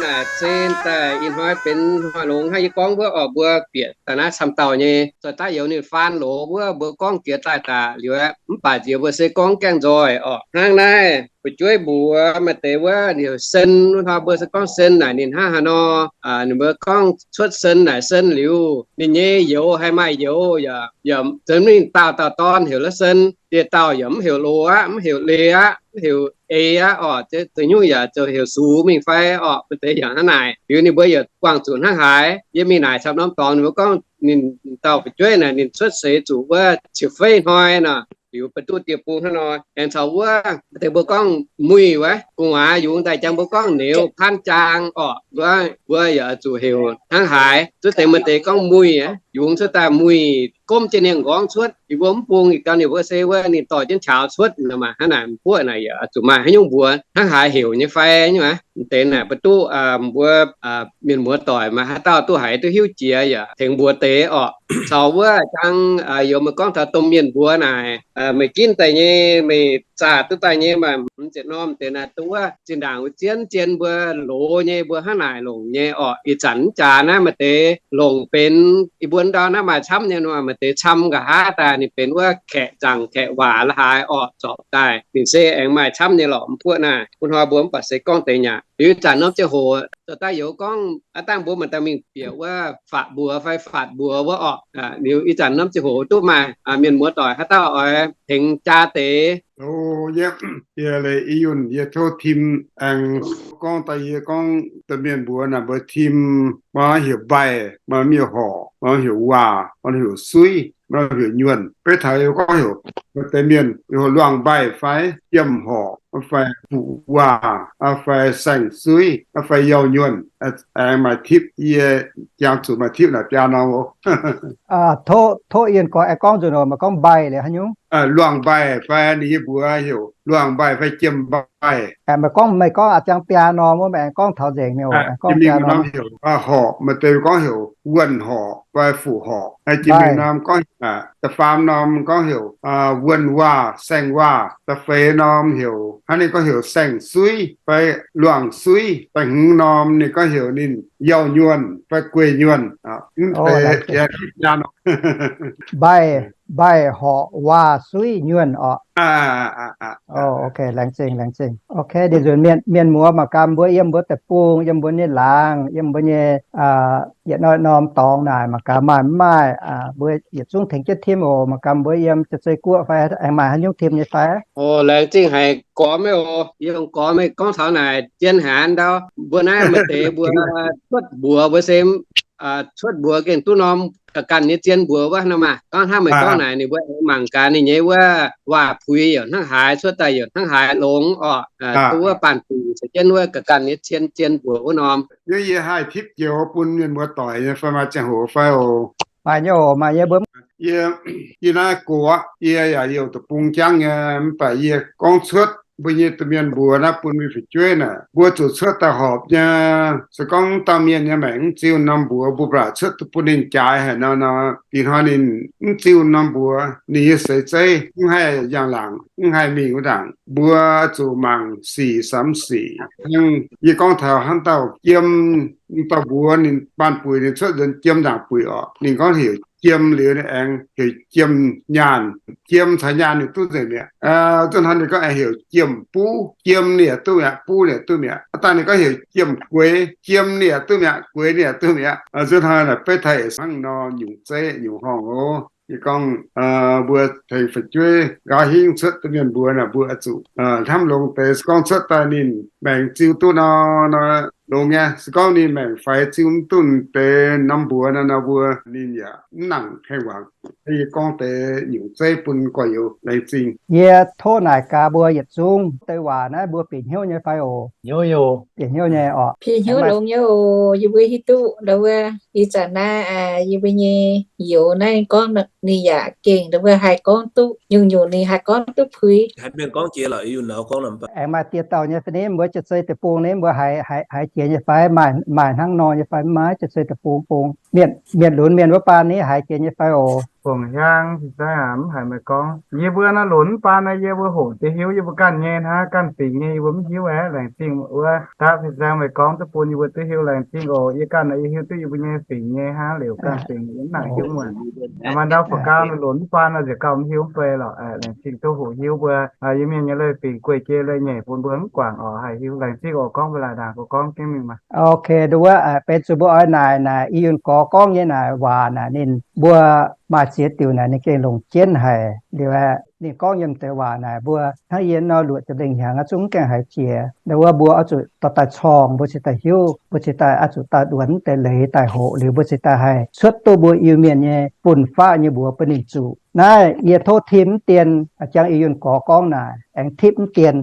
naaic se daaih ih hnoi benx hnoi longx hnangv yie gorngv wuov orqc, mbuo bieqc daaih naaiv camv dauh nyei, zoih daav youz ninh faan loz wuov mbuo gorngv jiex daaih daaih liuz aqv. Mv baac nziex mbuo se gorngv gaengh nzoih orqc. Hnangv naaiv fu'jueiv mbuox maaih deix wuov heuc Sen, wuov hnoi mbuo se gorngv Sen naaic ninh hnangv haaix nor, ninh mbuo gorngv cuotv Sen naaic Sen liuz ninh nyei youz haih maaih youz yaac, yaac zeix mingh dauh dauh dorn heuc la'Sen, dieh dauh yaac mv heuc loz aqv, mv heuc leiz aqv, mv heuc eix aqv orqc. Zoux nyungc yaac zoux heuc Sux mingh fai orqc, maaih deix yaac hnangv naaic. Liuz ninh mbuo yaac buangh zuqc hnangv haaix. Yie mingh naaic camv norm dorngx ninh mbuo gorngv ninh dauh fu'jueiv naaic ninh cuotv seix zuqc wuov ciouv feiv hnoi nor. Liuz ba'duqv dieh bung hnangv nor aengx caux wuov maaih deix mbuo gorngv muic wuov, gu'nguaaz yungz daaih jangx mbuo gorngv neux, paanv jaang orqc. Mbuo, mbuo yaac zuqc heuc hnangv haaix. Cuotv deix maaih deix gorngv muic aqv, yungz cuotv daaih muic gomv jienv ninh nqorngv cuotv. Yie mbuo mv bung ih gau ninh mbuo se wuov ninh dorh jienv qaux cuotv nor maah. Hnangv naaic mbuoqv naaic yaac zuqc maaih haaix nyungc mbuox hnangv haaix heuc nyei fai nyungc aqv. Deix naaic ba'duqv mbuo mienh muoz doic maaih haaix dauh duqv haiz duqv hiuv jiex yaac tengx mbuox deix orqc. Caux wuov jangx youz meih gorngv taux domh mienh mbuox naaic, meih ginv daaih nyei, meih zaah duqv daaih nyei maaih hmz ziepc norm deix naaic, dongh wuov zinh ndaangc wuov zien jien mbuo loz nyei mbuo hnangv naaic longc nyei orqc. Ih zanc mv jaax naaiv maaih deix longc benx, yie mbuo ndau naaiv maaih camv nyei nor, maaih deix camv nqa'haav daaih ninh benx wuov kaeqv nzaangc kaeqv waac la'haaix orqc zorpc daaih. Ninh se aengx maaih camv nyei lorqc, mv buoqv naaiv. Wuov hnoi mbuo mv baac se gorngv deix nyei. Liuz zanc norm ziangh hoc zoux daaih youz gorngv aav dangh mbuo maaih daaih mingh bieqc wuov faatv mbuox fai faatv mbuox wuov orqc. Liuz ih zanc norm ziangh hoc duqv maaih mienh muoz doic haaix dauh oix tengx jaa deix. Yie, yie Leiz Yunh, yie tov tim aengx gorngv daaih yie gorngv domh mienh mbuox naaic mbuo tim, maaih heuc mbaih, maaih heuc horc, maaih heuc waac, maaih heuc suiv, maaih heuc nyuonh. Beiv taux yie gorngv heuc maaih deix mienh heuc luangh mbaih fai jiem horc fai fuqv waac fai saeng-suiv fai yauh nyuonh. Aengx maaih tipv, yie jangx zuqc maaih tipv naaic biaa norm oc. Tov Yunh gorngv, aengx gorngv nzunc oc, maaih gorngv mbaih liuz haaix nyungc? Luangh mbaih fai ninh nyei mbuox heuc luangh mbaih fai jiem mbaih. Maaih gorngv, meih gorngv a'jangx biaa norm wuov, meih aengx gorngv taux nzengc mi'aqv oc. Jiex mingh norm heuc horc, maaih deix gorngv heuc wuonh horc fai fuqv horc. Jiex mingh norm gorngv, da'faam norm gorngv heuc wuonh waac, saeng waac. Da'feix norm heuc, hnangv ninh gorngv heuc saeng-suiv fai luangh suiv. Da'hmz norm ninh gorngv heuc ninh yauh nyuonh fai guei nyuonh. Mv deix, mbaih, mbaih, horc, waac, suiv, nyuonh orqc. Ok, laengz zingh, laengz zingh. Ok, diex nzunc mienh, mienh muoz mangc gaax mbuo yiem mbuo deic-bung, yiem mbuo nyei laangz, yiem mbuo nyei yietc norm dorngx naaic mangc gaax maaih mv maaih, mbuo yietc zungv tengx jienv tim oc. Mangc gaax mbuo yiem Jaa-Zei Guoqv fai aengx maaih haaix nyungc tim nyei fai? Oc, laengz zingh haic gormx meih oc. Yie gormx meih gorngv taux naaic zien haic ndau. Mbuo naaiv maaih deix mbuo cuotv mbuox mbuo se cuotv mbuox gengh duqv norm ga'ganh nyei zien mbuox wuov nor maah. Gorngv hnangv meih gorngv naaic ninh mbuo aengx mangc gaax ninh nyei wuov waac-puix yaac hnangv haaix, cuotv daaih yaac hnangv haaix longx orqc. Duqv wuov baanh-puix caux jienv wuov ga'ganh nyei zien, zien mbuox wuov norm. Yie, yie haih tipv joux bun mienh muoz doic nyei fai maaih ziangh hoc fai oc? Maaih nyei oc, maaih nyei mbuo. Yie, yie naaiv gox aqv, yie yaac youh deic-bung jangv nyei, mv baac yie gorngv cuotv mbuo nyei domh mienh mbuox naaiv bun mbuo fu'jueiv naaic, mbuo zuqc cuotv daaih horpc nyei. Se gorngv dauh mienh nyei maengc mv ziux norm mbuox, mbuo baac cuotv duqv bun ninh jaaix haic nor, nor, ih hnoi ninh mv ziux norm mbuox, ninh nyei seix zeiv mv haih njang-laangc, mv haih mingh wuov ndaangc. Mbuo zuqc mangc sic samx sic. Hnangv yie gorngv taux hnangv dauh jiem, dauh mbuox ninh baanh buic, ninh cuotv nzuonx jiem ndaangc buic orqc, ninh gorngv heuc jiem liuz ninh aengx heuc jiem nyaanh. Jiem caux nyaanh ninh duqv nzengc mi'aqv. Zuov hnoi ninh gorngv aengx heuc jiem buv, jiem ninh yaac duqv mi'aqv, buv ninh yaac duqv mi'aqv. Aav dangh ninh gorngv heuc jiem gueix, jiem ninh yaac duqv mi'aqv, gueix ninh yaac duqv mi'aqv. Zuov hnoi naaic beiv taux hnangv nor nyungc zeiv nyungc horngh oc. Yie gorngv mbuo tengx fu'jueiv nqa'haav hingv cuotv domh mienh mbuox naaic, mbuo zuqc hnamv longx deix. Se gorngv cuotv daaih ninh maengc ziux duqv nor, nor longx nyei. Se gorngv ninh maengc faix ziux mv duqv deix norm mbuox nor, nor mbuo ninh yaac mv nangc hengx wangc. Yie gorngv deix nyungc zeiv bun gorx-youz laengz zingh. Yie tov naaic gaax mbuo yietc zungv deix waac naaiv mbuo bieqc hnyouv nyei fai oc? Bieqc hnyouv nyei orqc. Bieqc hnyouv longx nyei oc. Yie mbuo hiuv duqv ndau wuov ih zanc naaiv yie mbuo nyei youz naaiv gorngv ninh yaac gengh ndau wuov haih gorngv duqv nyungc-nyungc, ninh haih gorngv duqv puix. Aengx maaih dieh dauh nyei fai ni, mbuo Jaa-Zei Deic-Bung ni mbuo haiz jiex nyei fai? Maaih hnangv nor nyei fai? Maiv Jaa-Zei Deic-Bung bung, mienh lunx mienh wuov baan ni haiz jiex nyei fai oc? Fongc Hiaang fin-saeng aac, mv haiz meih gorngv. Yie mbuo naaiv lunx mv baan naaiv yie mbuo hoqc deix hiuv yie mbuo ganh nyei hnangv, ganh fingx nyei yie mbuo mv hiuv aqv. Laengz zingh wuov daav fin-saeng meih gorngv duqv bun yie mbuo duqv hiuv. Laengz zingh oc. Yie ganh naaic yie hiuv duqv yie mbuo nyei fingx nyei hnangv, liuz ganh fingx mv nangc hiuv muonc. Maaih ndau fouc gau naaiv lunx mv baan naaic nzengc gauh mv hiuv mv bei lorqc. Laengz zingh duqv hoqc hiuv mbuo, yie mienh nyei leiz-fingx gueic jiex leiz-nyeic bun mbuo mv guangc oc. Haih hiuv. Laengz zingh oc. Gorngv mbuo laaic ndaangc mbuo gorngv jienv mingh maah. Ok, nduov wuov benx zuqc mbuo oix naaic naaic i yunh gorx gorngv nyei naaic waac naaic ninh mbuo maaih ziex diuc naaic ninh gengh longc jienv haic. Liuz ninh gorngv yiem deix waac naaic mbuo hnangv yie nor luoqc ziepc lengh hnyangx zungv mv gaengh haiz jiex. Nduov wuov mbuo oix zuqc dorh daaih corngh, mbuo cingx daaih hiuv, mbuo cingx daaih oix zuqc daaih duonx deix leiz daaih hoqc, liuz mbuo cingx daaih haih cuotv duqv mbuo Iu-Mienh nyei fun-faqv nyei mbuox bun ninh zuqc. Naaiv yie tov tipv mv dien, jangx i yunh gorx gorngv naaic aengx tipv mv dien.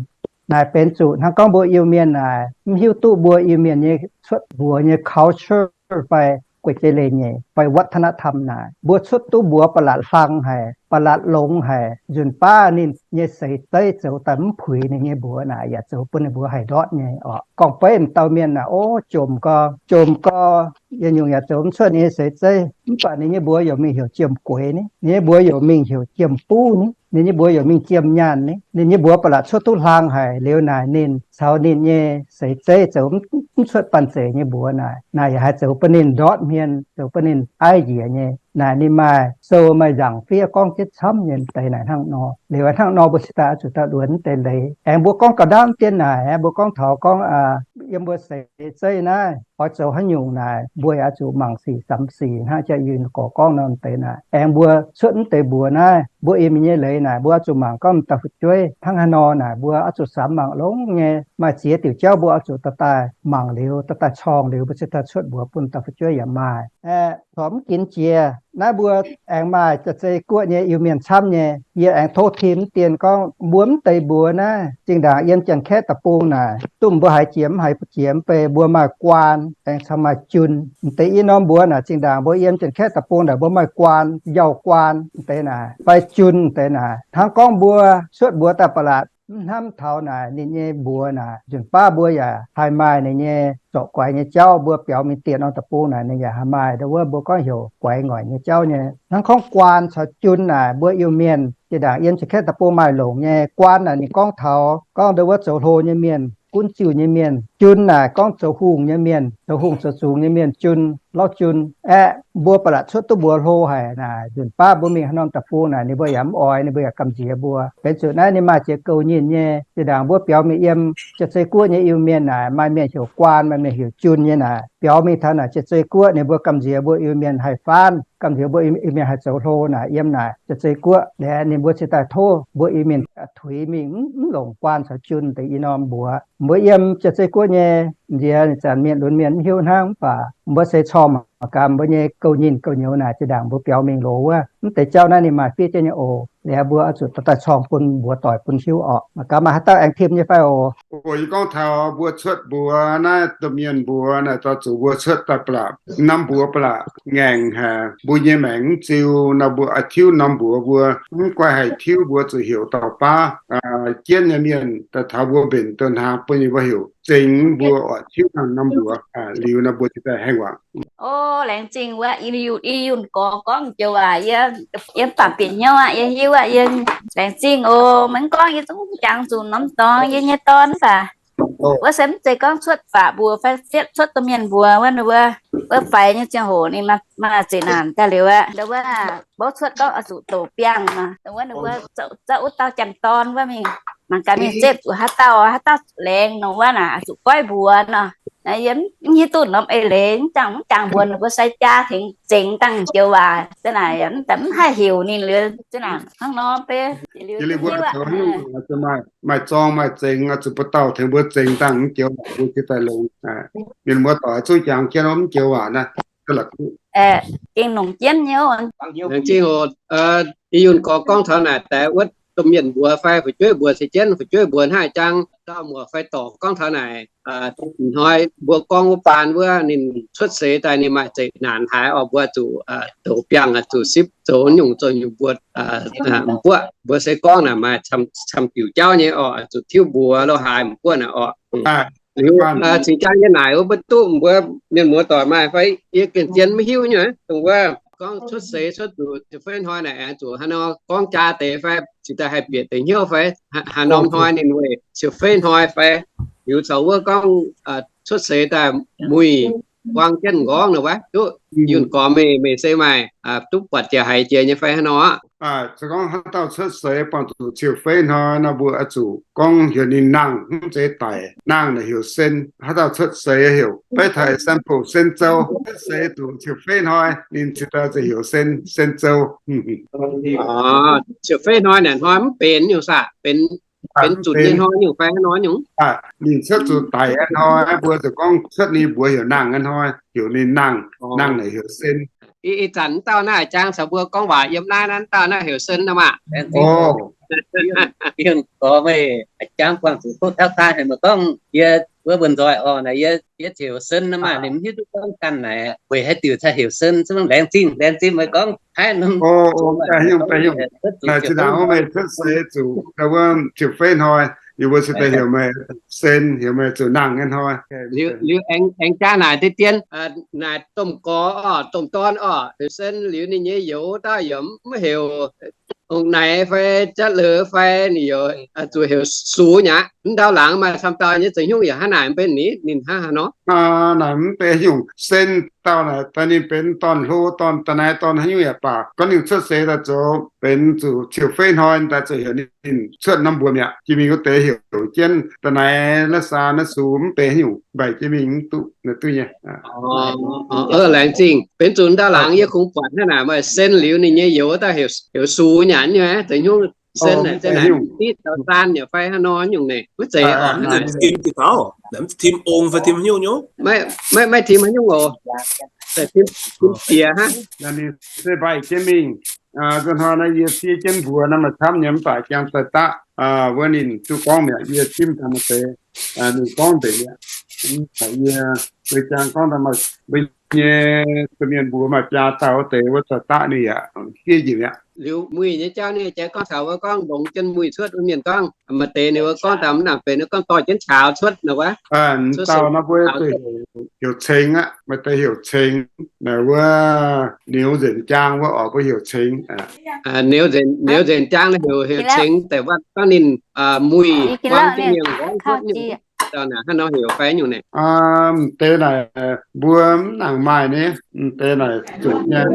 Naaic benx zuqc hnangv gorngv mbuo Iu-Mienh naaic mv hiuv duqv mbuo Iu-Mienh nyei cuotv mbuox nyei culture fai gueic jiex leiz-nyeic fai วัฒนธรรม naaic, mbuo cuotv duqv mbuox ba'latc hlang haic, ba'latc longx haic, nzunc baav ninh nyei seix zeiv zoux daaih mv puix ninh nyei mbuox naaic yaac zoux bun ninh mbuox haih ndortv nyei oc. Gorngv beiv m'dauh mienh naaic, o, jomc gau, jomc gau, yietc nyungc yaac zoux mv cuotv ninh nyei seix zeiv, mv baac ninh nyei mbuox youc mingh heuc jiem gueix ni, ninh nyei mbuox youc mingh heuc jiem buv ni, ninh nyei mbuox youc mingh jiem nyaanh ni, ninh nyei mbuox ba'latc cuotv duqv hlang haic. Liuz naaic ninh caux ninh nyei seix zeiv zoux mv cuotv banh zeic nyei mbuox naaic, naaic yaac haih zoux bun ninh ndortv hmien, zoux bun ninh aiv njiec nyei. Naaic ninh maaih sou maaih nzaangc fiev gorngv jienv camv nyei deix naaic hnangv nor. Liuz hnangv nor mbuo cingx daaih oix zuqc daaih luonx deix leiz. Aengx mbuo gorngv ga'ndapv dien naaic, mbuo gorngv taux gorngv yiem mbuo seix zeiv naaiv oix zoux haaix nyungc naaic, mbuo yaac oix zuqc mangc sic samx sic hnangv jaa yunh gorx gorngv nor deix naaic. Aengx mbuo cuotv mv deix mbuox naaiv, mbuo Iu-Mienh nyei leiz naaic, mbuo oix zuqc mangc gorngv m'dauh fu'jueiv hnangv haaix nor naaic, mbuo oix zuqc samx mangc longx nyei. Maaih ziex diuc jauv mbuo oix zuqc dorh daaih mangc liuz, dorh daaih corngh liuz, mbuo cingx daaih cuotv mbuox bun m'dauh fu'jueiv yaac maaih. Aeqv, corc mv ginx jiex naaiv mbuo aengx maaih za'gengh guoqv nyei Iu-Mienh camv nyei. Yie aengx tov tim mv dien gorngv mbuo mv deix mbuox naaiv zinh ndaangc yiem Janx-Kaeqv deic-bung naaic, duqv mbuo haiz jiex mv haiz jiex mv bei, mbuo maaih guaan aengx caux maaih jun. M'deix i norm mbuox naaic zinh ndaangc mbuo yiem Janx-Kaeqv deic-bung naaic mbuo maaih guaan, njauh guaan m'deix naaic fai jun m'deix naaic. Hnangv gorngv mbuo cuotv mbuox daaih ba'latc mv hnamv taux naaic ninh nyei mbuox naaic, nzunc baav mbuo yaac haih maaih ninh nyei zorc guaix nyei jauv. Mbuo biaux mingh dieh norm deic-bung naaic ninh yaac haih maaih nduov wuov mbuo gorngv heuc guaix ngoic nyei jauv nyei. Hnangv gorngv guaan caux jun naaic mbuo Iu-Mienh zinh ndaangc yiem Janx-Kaeqv deic-bung maaih longc nyei. Guaan naaic ninh gorngv taux gorngv nduov wuov zoux hlo nyei mienh, gunv ziuh nyei mienh. Jun naaic gorngv zoux hungh nyei mienh, zoux hungh zoux zungx nyei mienh, jun, lauv jun. Aeqv, mbuo ba'latc cuotv duqv mbuox hlo haic naaic, nzunc baav mbuo mingh haaix norm deic-bung naaic ninh mbuo yaac mv oix, ninh mbuo yaac gamh nziex mbuo. Benx zuqc naaiv ninh maaih ziex gouv nyinh nyei. Zinh ndaangc mbuo biaux mingh yiem Janx-Zei Guoqv nyei Iu-Mienh naaic, maaih mienh heuc guaan, maaih mienh heuc jun nyei naaic. Biaux mingh taux naaic Janx-Zei Guoqv ninh mbuo gamh nziex mbuo Iu-Mienh haih faanv, gamh nziex mbuo Iu-Mienh haih zoux hlo naaic, yiem naaic Janx-Zei Guoqv. Aeqv, ninh mbuo cingx daaih tov mbuo Iu-Mienh tuix mingh, mv longc guaan caux jun deix i norm mbuox. Mbuo yiem Janx-Zei Guoqv nyei nziex zanc mienh lunx mienh mv hiuv hnangv, mv baac mbuo se corngh mangc gaax mbuo nyei gouv nyinh gouv nyouz naaic zinh ndaangc mbuo biaux mingh loz wuov, mv deix jauv naaiv ninh maaih fiev jienv nyei oc. Liuz mbuo oix zuqc dorh daaih corngh bun mbuox doic bun hiuv orqc. Mangc gaax maaih haaix dauh aengx tim nyei fai oc. Yie gorngv taux mbuo cuotv mbuox naaiv domh mienh mbuox naaic, dorh zuqc mbuo cuotv daaih ba'laqc norm mbuox ba'laqc ngaengc haic. Mbuo nyei maengc mv ziux nor, mbuo oix tiuv norm mbuox mbuo mv guaih haih tiuv, mbuo zuqc heuc dauh baav jienv nyei mienh daaih taux mbuo mbenc donh hnaangx bun ninh mbuo heuc zengx, mbuo oix tiuv norm mbuox liuz nor mbuo cingx daaih haengh wangc. O, laengz zingh wuov i yunh gorx gorngv joux waac, yie mv baac bieqc hnyouv aqv, yie hiuv aqv. Yie laengz zingh oc. Maiv gorngv yie zungv jangx zuqc norm dorngx yie nyei dorn mv baac wuov se mv zeiz gorngv cuotv faatv mbuox fai cuotv domh mienh mbuox wuov, wuov faix nyei ziangh hoc ninh maaih zeqc naanc daaih liuz aqv. Wuov bouv cuotv gorngv oix zuqc doqc biangh nor, wuov ninh wuov zorqv wuov dauh janx-dorn wuov mingh mangc gaax mingh zepv zuqc haaix dauh, haaix dauh laengz nor wuov naaic oix zuqc goiv mbuox nor. Yie mv hiuv duqv norm eix leiz, mv jangx mv jangx mbuox ninh mbuo sai jaa tengx zengx dangh joux waac. Za'naaic mv haih heuc ninh liuz, za'naaic hnangv nor beiv. Maaih zorng maaih zengx oix zuqc buoz-dauh tengx mbuo zengx dangh mv joux waac mbuo cingx daaih longx. Mienh muoz-doic zungv jangx jienv mv joux waac naaiv. Gengh longc jienv nyei. Laengz zingh oc. I yunh gorx gorngv taux naaic, daix wuov domh mienh mbuox fai fu'jueiv mbuox se jienv, fu'jueiv mbuox hnangv jangx dauh muoc fai dorc gorngv taux naaic, hnoi mbuo gorngv wuov baan wuov ninh cuotv seix daaih ninh maaih zeqc naanc haaix orqc, mbuo zuqc doqc biangh, zuqc sipv zoux nyungc zoux nyungc mbuo m'buoqv. Mbuo se gorngv naaic maaih camv diuc jauv nyei orqc, zuqc tiuv mbuox lo haaix m'buoqv naaic orqc. Liuz cingx jang nyei naaic wuov mbuo duqv mbuo mienh muoz-doic maaih fai yie gengh zien maiv hiuv nyei dongh wuov gorngv cuotv seix cuotv zuqc ziouc fei hnoi naaic aengx zuqc haaix nor gorngv jaa deix fai cingx daaih haih bieqc deix hnyouv fai haaix norm hnoi ninh weic ziouc fei hnoi fai liuz caux wuov gorngv cuotv seix daaih muic buang jienv m'nqorngv nor wuov duqv yunh gormx meih, meih se maaih duqv buatc jiex haiz jiex nyei fai haaix nor? Se gorngv haaix dauh cuotv seix buangh zuqc ziouc fei hnoi nor mbuo oix zuqc gorngv heuc ninh nangh, mv zeiz daic. Nangh naaic heuc sen. Haaix dauh cuotv seix heuc beiv taux sample sen zou, cuotv seix zuqc ziouc fei hnoi ninh cingx daaih ziouc heuc sen, sen zou. Ziouc fei hnoi naaic hnoi mv benx nyungc saah? Benx, benx zunc nyei hnoi nyungc fai hnoi nyungc? Ninh cuotv zuqc daic hnoi mbuo ziouc gorngv cuotv ninh mbuox heuc nangh hnoi heuc ninh nangh, nangh naaic heuc sen. Ih zanc wuov dauh naaiv jangx caux mbuo gorngv waac yiem naaiv, naaiv dauh naaiv heuc sen nor maah. Gorx meih jangx buangh zuqc tov tauv taan heuc meih gorngv yie wuov mbuo nzoih orqc naaic, yie, yie heuc sen nor maah, ninh mv hiuv duqv gorngv ganh naaic weic haaix diuc cingx heuc sen, se laengz zingh, laengz zingh meih gorngv haiv norm. Naaic zinh ndaangc meih cuotv seix zuqc wuov ziouc fei hnoi, yie mbuo cingx daaih heuc meih sen, heuc meih zuqc nangh nyei hnoi. Liuz aengx jaa naaic deix dien, naaic domh gorx orqc, domh dorn orqc, heuc sen liuz ninh nyei youz dauh yaac mv heuc ong naaic fai jatv leuc fai, ninh youz zuqc heuc sux nyaqv. Mv ndau laangz maaih camv dauh nyei zeix nyungc yaac hnangv naaic, mv benx ni, ninh hnangv haaix nor? Naaic mv benx nyungc, sen dauh naaic daaih ninh benx dorn-hlo, dorn da'naaiv, dorn haaix nyungc yaac baac, gorngv ninh cuotv seix daaih zoux benx zuqc ziouc fei hnoi daaih zoux heuc ninh cuotv norm mbuox mi'aqv. Jiex mingh wuov deix heuc jienv da'naaiv, naaiv saa naaiv sux, mv benx nyungc, mbaih jiex mingh mv duqv, naaiv duqv nyei. Laengz zingh. Benx zuqc ndau laangz yie kungx buatc hnangv naaic, maaih sen liuz ninh nyei youz dauh heuc sux nyaqv nyei, zeix nyungc sen naaic, se naaic diqv daux zaan yaac fai haaix nor nyungc naaic, mv zeiz orqc. Tim diqc daux, tim ong fai tim haaix nyungc nyungc? Maiv tim haaix nyungc oc. Tim diex hnangv. Ninh se mbaih jienv mingh. Nzunc hnoi naaiv yie fiev jienv mbuox naaiv maaih camv nyei mv baac jangx daaih daqv wuov ninh duqv gorngv mi'aqv. Yie zimv daaih maaih deix ninh gorngv nzengc mi'aqv. Yie mbuo jangx gorngv daaih maaih mbuo nyei domh mienh mbuox maaih biaa dauh wuov deix wuov daaih daqv ninh yaac fiev njiec mi'aqv. Liuz muic nyei jauv ninh jangx gorngv taux wuov gorngv longx jienv muic cuotv wuov mienh gorngv, maaih deix ninh wuov gorngv daaih mv nangc benx gorngv dorh jienv qaux cuotv naaic wuov. Dauh naaiv mbuo zuqc heuc cengx aqv, maaih deix heuc cengx naaic wuov, niuz nzenc jaang wuov orqc, mbuo heuc cengx. Niuz nzenc jaang naaiv heuc, heuc cengx daaih wuov gorngv ninh muic buang jienv mienh nqorngv cuotv nyungc. Dauh naaic hnangv nor heuc fai nyungc naaic? M'deix naaic mbuo mv nangc maaih ni, m'deix naaic zuqc nyei.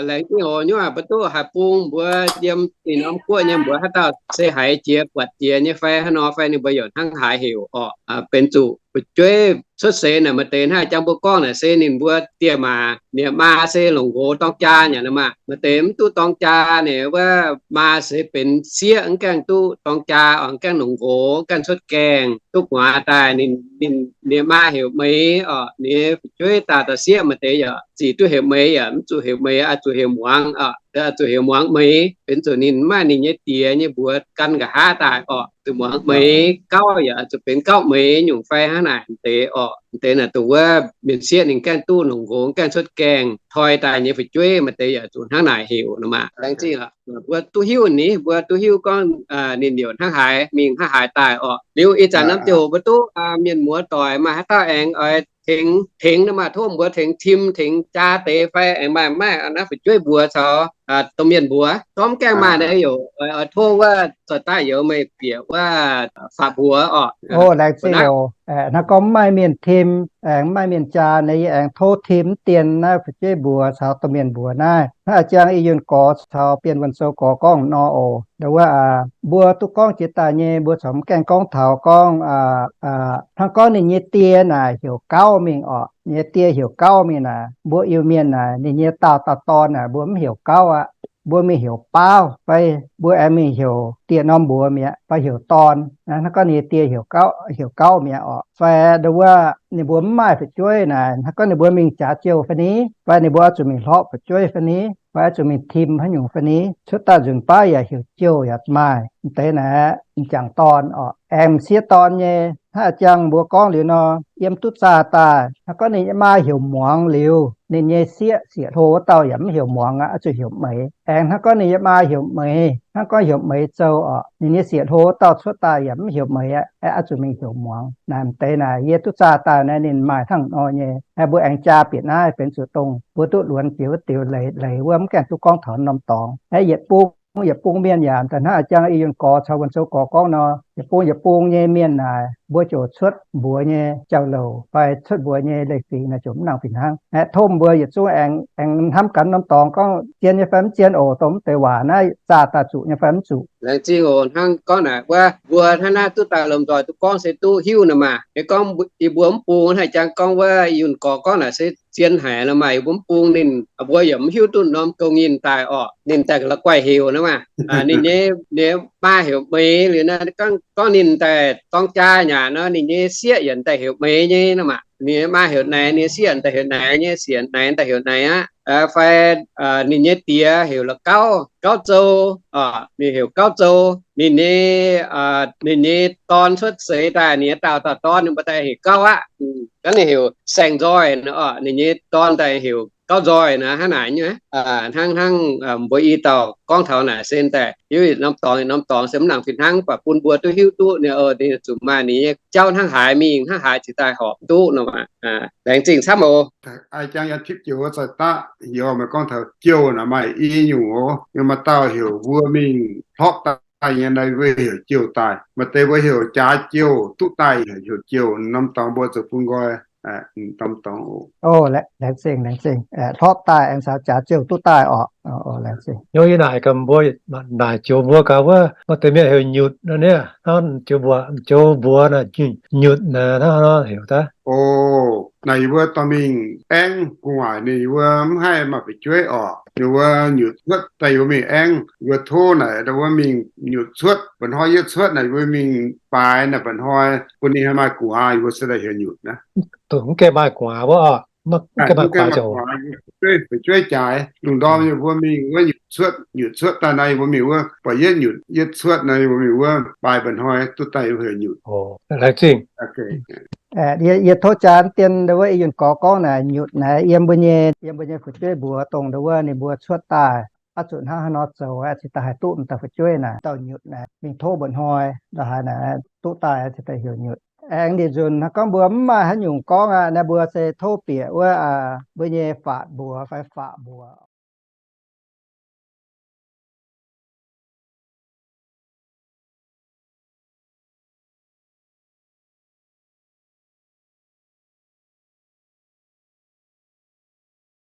Laengz zingh oc. Nyungc aac, mbuo duqv haaix bung mbuo yiem ih norm guoqv nyei mbuox haaix dauh se haiz jiex buatc jiex nyei fai haaix nor fai ninh mbuo yaac hnangv haaix heuc orqc. Benx zuqc fu'jueiv cuotv seix naaic maaih deix hnangv jangx mbuo gorngv naaic se ninh mbuo diex maac, ninh maa se longc nqox dorng jaa nyei nor maah. Maaih deix mv duqv dorng jaa nyei wuov, maa se benx sieqv, mv gaengh duqv dorng jaa, mv gaengh longc nqox, mv gaengh cuotv gaengh, duqv gu'nguaaz daaih. Ninh, ninh maa heuc Meix orqc. Ninh fu'jueiv daaih dauh sieqv maaih deix yaac zic duqv heuc Meix, yaac mv zuqc heuc Meix, oix zuqc heuc muangx orqc. Oix zuqc heuc muangx Meix, benx zuqc ninh maaih ninh nyei diex nyei mbuox gan nqa'haav daaih orqc. Zuqc muangx Meix. Gauv yaac zuqc benx Gauv Meix nyungc fai hnangv naaic deix orqc. Deix naaic dongh wuov mienh sieqv ninh gaengh duqv longc nqox, gaengh cuotv gaengh, toi daaih nyei fu'jueiv maaih deix yaac zuqc hnangv naaic heuc nor maah. Laengz zingh. Mbuo duqv hiuv ni, mbuo duqv hiuv gorngv ninh youc hnangv haaix mingh hnangv haaix daaih orqc. Liuz ih zanc norm ziangh hoc mbuo duqv mienh muoz doic maaih haaix dauh aengx oix tengx, tengx nor maah, tov mbuo tengx tim tengx jaa deix fai aengx maaih, maaih naaiv fu'jueiv mbuox caux domh mienh mbuox gorngv mv gaengh maaih naaiv youc, oix tov wuov zoih daaih youz meih bieqc wuov faatv mbuox orqc. Laengz zingh oc. Hnangv gorngv mv maaih mienh tim, aengx mv maaih mienh jaa nyei, yie aengx tov tim mv dien naaiv fu'jueiv mbuox caux domh mienh mbuox naaiv. Hnangv a'jang i yunh gorx caux Bienh Wuonh Sou gorx gorngv nor oc. Ndau wuov, mbuo duqv gorngv jiex daaih nyei, mbuo corc mv gaengh gorngv taux gorngv hnangv gorngv ninh nyei die naaic heuc Gauv mingh orqc. Ninh nyei die heuc Gauv mingh naaic, mbuo Iu-Mienh naaic, ninh nyei daauh dauh dorn naaic, mbuo mv heuc Gauv aqv. Mbuo mingh heuc Baauv fai mbuo aengx mingh heuc dieh norm mbuox mi'aqv fai heuc dorn. Hnangv gorngv ninh nyei die heuc Gauv, heuc Gauv mi'aqv orqc. Fai ndau wuov ninh mbuo mv maaih fu'jueiv naaic, hnangv gorngv ninh mbuo mingh jaax jouh fai ni, fai ninh mbuo oix zuqc mingh hlorpv fu'jueiv fai ni, fai oix zuqc mingh tim haaix nyungc fai ni, cuotv daaih nzunc baav yaac heuc jouh yaac maaih. M'deix naaic m'jangc dorn orqc, aengx m'sieqv dorn nyei. Hnangv a'jang mbuo gorngv liuz nor, yiem duqv zaah daaih, hnangv gorngv ninh nyei maa heuc muangx liuz, ninh nyei sieqv, sieqv hlo wuov dauh yaac mv heuc muangx aqv, oix zuqc heuc meix. Aengx hnangv gorngv ninh nyei maa heuc meix, hnangv gorngv heuc meix zou orqc, ninh nyei sieqv hlo wuov dauh cuotv daaih yaac mv heuc meix aqv, oix zuqc mingh heuc muangx. Naaic m'deix naaic yie duqv zaah daaih naaiv ninh maaih hnangv nor nyei. Mbuo aengx jaa bieqc naaiv benx zuqc dongh mbuo duqv luonx jiex wuov diux leiz, leiz wuov mv gaengh duqv gorngv taux norm dorngx. Yietc bung, yietc bung mienh yaac daaih hnangv a'jang Yunh Gorx caux Wuonh Zou Gorx gorngv nor, yietc bung yietc bung nyei mienh naaic mbuo ziouc cuotv mbuox nyei jauv-louc fai cuotv mbuox nyei leiz-fingx naaic ziouc mv nangc fih hnangv. Aeqv, tov mbuo yietc zungv aengx, aengx hnamv gaax norm dorngx gorngv zien nyei fai mv zien oc, dongh mv deix waac naaiv zaah daaih zuqc nyei fai mv zuqc. Laengz zingh oc. Hnangv gorngv naaic wuov, mbuo hnangv naaiv duqv daaih lomh nzoih duqv gorngv se duqv hiuv nor maah. Ninh gorngv yie mbuo mv bung hnangv a'jang gorngv wuov Yunh Gorx gorngv naaic se zien haic nor maah, yie mbuo mv bung ninh, mbuo yaac mv hiuv duqv norm gouv nyinh daaih orqc, ninh daaih la'guaih heuc nor maah. Ninh nyei, ninh maa heuc Meix liuz naaiv, gorngv ninh daaih dorng jaa nyanc nor, ninh nyei sieqv yaac daaih heuc Meix nyei nor maah. Ninh maa heuc Naix, ninh sieqv daaih heuc Naix nyei, sieqv Naix daaih heuc Naix aqv. Fai ninh nyei diex heuc La'gauv, Gauv Zou, ninh heuc Gauv Zou. Ninh nyei, ninh nyei dorn cuotv seix daaih, ninh nyei daauh dauh dorn ninh mbuo daaih heuc Gauv aqv. Gorngv ninh heuc Saeng Nzoih, ninh nyei dorn daaih heuc Gauv Nzoih naaic, hnangv naaic nyei. Hnangv, hnangv mbuo i dauh gorngv taux naaic se daaih hiuv yietc norm dorngx, yietc norm dorngx se mv nangc fih hnangv, baac bun mbuo duqv hiuv duqv ninh, ninh zuqc maaih ninh nyei jauv hnangv haaix mingh, hnangv haaix cingx daaih horpc duqv nor. Laengz zingh camv oc. Aa, jang yaac tipv joux zaih daqv heuc meih gorngv taux jouh naaic maaih i nyungc oc. Maaih dauh heuc mbuo mingh hlorpv daaih nyei naaiv mbuo heuc jouh daaih. Maaih deix mbuo heuc jaax jouh, duqv daaih heuc jouh. Norm dorngx mbuo zoux bun nqoi. Norm dorngx oc. Laengz zingh, laengz zingh. Hlorpv daaih aengx caux jaax jouh duqv daaih orqc. Laengz zingh. Yie naaic gaax mbuo, naaic joux mbuo gaax wuov, maaih deix mienh heuc nyutc nor niaa, hnangv joux mbuox, joux mbuox naaic, nyutc naaic hnangv nor heuc daaih. O, naaic yie mbuo dorh mingh aengv gu'nguaaic ninh yie mbuo mv haih maaih fu'jueiv orqc. Ninh mbuo nyutc cuotv daaih yie mbuo mingh aengv, yie mbuo tov naaic ndau wuov mingh nyutc cuotv, mba'hnoi yietv cuotv naaic yie mbuo mingh baaix naaic mba'hnoi bun ninh haih maaih gu'nguaaic, yie mbuo se daaih heuc nyutc naaiv. Dongh mv gaengh maaih gu'nguaaic wuov orqc, mv gaengh maaih gu'nguaaic, fu'jueiv jaaix. Lungh ndorm yie mbuo mingh wuov nyutc cuotv, nyutc cuotv daaih naaiv yie mbuo mingh wuov, buatc yietv nyutc yietv cuotv naaiv yie mbuo mingh wuov baaix mba'hnoi duqv daaih yie mbuo heuc nyutc. Laengz zingh. Yie tov jaa dien ndau wuov i yunh gorx gorngv naaic nyutc naaiv yiem mbuo nyei, yiem mbuo nyei fu'jueiv mbuox dongh ndau wuov ninh mbuo cuotv daaih oix zuqc hnangv haaix nor zoux cingx daaih haih duqv m'daaih fu'jueiv naaic, dauh nyutc naaic mingh tov mba'hnoi ndongc haaix naaic duqv daaih cingx daaih heuc nyutc. Aengx ndiev nzunc hnangv gorngv mbuo mv maaih haaix nyungc gorngv aqv, naaiv mbuo se tov bieqc wuov mbuo nyei faatv mbuox fai faatv mbuox.